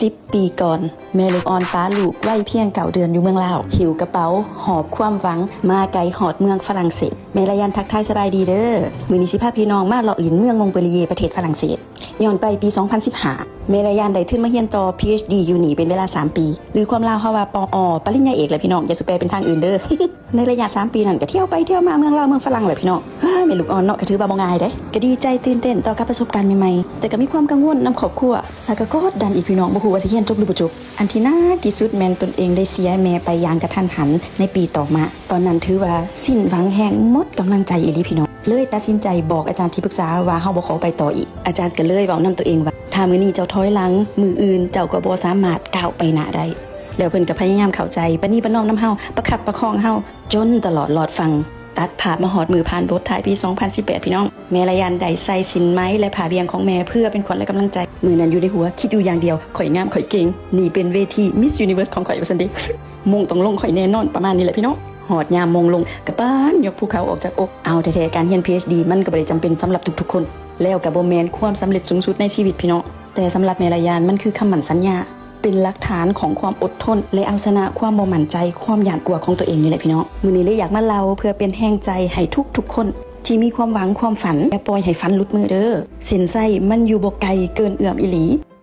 ສິບປີກ່ອນ, ແມ່ລູກອ່ອນປະລູກໄວ້ພຽງເກົ້າເດືອນຢູ່ເມືອງລາວ, ຫິ້ວກະເປົາຫອບຄວາມຫວັງມາໄກຮອດເມືອງຝຣັ່ງເສດ. ແມ່ລາຍານທັກທາຍສະບາຍດີເດີ. ມື້ນີ້ຊິພາພີ່ນ້ອງມາເລາະຫຼິ້ນເມືອງມົງເປີລີເຢ ປະເທດຝຣັ່ງເສດ. ຍ້ອນໄປປີສອງພັນສິບຫ້າ ແມ່ລາຍານໄດ້ທຶນມາຮຽນຕໍ່ ພີເອັດສະດີ ຢູ່ນີ້ເປັນເວລາສາມປີ ຫຼືຄວາມລາວເຮົາວ່າ ປອອ ປະລິນຍາເອກແຫຼະພີ່ນ້ອງ, ຢ່າສູ່ແປເປັນທາງອື່ນເດີ. ໃນໄລຍະສາມປີນັ້ນ ກະທ່ຽວໄປທ່ຽວມາເມືອງລາວເມືອງຝຣັ່ງແຫຼະພີ່ນ້ອງ. ເຮີ້ຍ ແມ່ລູກອ່ອນເນາະ ກະຖືວ່າບໍ່ງ່າຍເດ້. ກະດີໃຈຕື່ນເຕັ້ນຕໍ່ກັບປະສົບການໃໝ່ໆ, ແຕ່ກະມີຄວາມກັງວົນນຳຄອບຄົວ ແລ້ວກະກົດດັນອີກພີ່ນ້ອງ, ບໍ່ຮູ້ວ່າຊິຮຽນຈົບຫຼືບໍ່ຈົບ. ອັນທີ່ໜັກທີ່ສຸດແມ່ນຕົນເອງໄດ້ເສຍແມ່ໄປຢ່າງກະທັນຫັນໃນປີຕໍ່ມາ. ຕອນນັ້ນຖືວ່າສິ້ນຫວັງແຮງ, ໝົດກຳລັງໃຈອີ່ຫຼີພີ່ນ້ອງ, ເລີຍຕັດສິນໃຈບອກອາຈານທີ່ປຶກສາວ່າເຮົາບໍ່ຂໍໄປຕໍ່ອີກ. ອາຈານກະເລີຍເວົ້ານຳຕົວເອງວ່າ ຖ້າມື້ນີ້ເຈົ້າຖອຍຫຼັງ, ມື້ອື່ນເຈົ້າກໍບໍ່ສາມາດກ້າວໄປໜ້າໄດ້. ແລ້ວເພິ່ນກໍພະຍາຍາມເຂົ້າໃຈ, ປະນີປະນອມນຳເຮົາ, ປະຄັບປະຄອງເຮົາຈົນຕະຫຼອດລອດຝັ່ງ. ຕັດພາບມາຮອດມື້ຜ່ານບົດທ້າຍປີສອງພັນສິບແປດ ພີ່ນ້ອງ, ແມ່ລາຍານໄດ້ໃສ່ສິ້ນໄໝ ແລະ ຜ້າບ່ຽງຂອງແມ່ ເພື່ອເປັນຂວັນ ແລະ ກຳລັງໃຈ. ມື້ນັ້ນຢູ່ໃນຫົວຄິດຢູ່ຢ່າງດຽວ, ຂ້ອຍງາມ, ຂ້ອຍເກັ່ງ, ນີ້ເປັນເວທີ Miss Universe ຂອງຂ້ອຍ ວ່າຊັ້ນເດ. ມົງຕ້ອງລົງຂ້ອຍແນ່ນອນ, ປະມານນີ້ແຫຼະພີ່ນ້ອງ. ຮອດຍາມມົງລົງ ກະປານຍົກພູເຂົາອອກຈາກອົກ. ເອົາແທ້ໆ ການຮຽນ ພີເອັດສະດີ ມັນກໍບໍ່ໄດ້ຈຳເປັນສຳລັບທຸກໆຄົນ, ແລ້ວກະບໍ່ແມ່ນຄວາມສຳເລັດສູງສຸດໃນຊີວິດພີ່ນ້ອງ, ແຕ່ສຳລັບແມ່ລາຍານ ມັນຄືຄຳໝັ້ນສັນຍາ, ເປັນຫຼັກຖານຂອງຄວາມອົດທົນ ແລະ ເອົາຊະນະຄວາມບໍ່ໝັ້ນໃຈ, ຄວາມຢ້ານກົວຂອງຕົວເອງນີ້ແຫຼະພີ່ນ້ອງ. ມື້ນີ້ເລີຍຢາກມາເລົ່າເພື່ອເປັນແຮງໃຈໃຫ້ທຸກໆຄົນທີ່ມີຄວາມຫວັງຄວາມຝັນ, ຢ່າປ່ອຍໃຫ້ຝັນຫຼຸດມືເດີ. ເສັ້ນໄຊມັນຢູ່ບໍ່ໄກເກີນເອື້ອມອີ່ຫຼີ.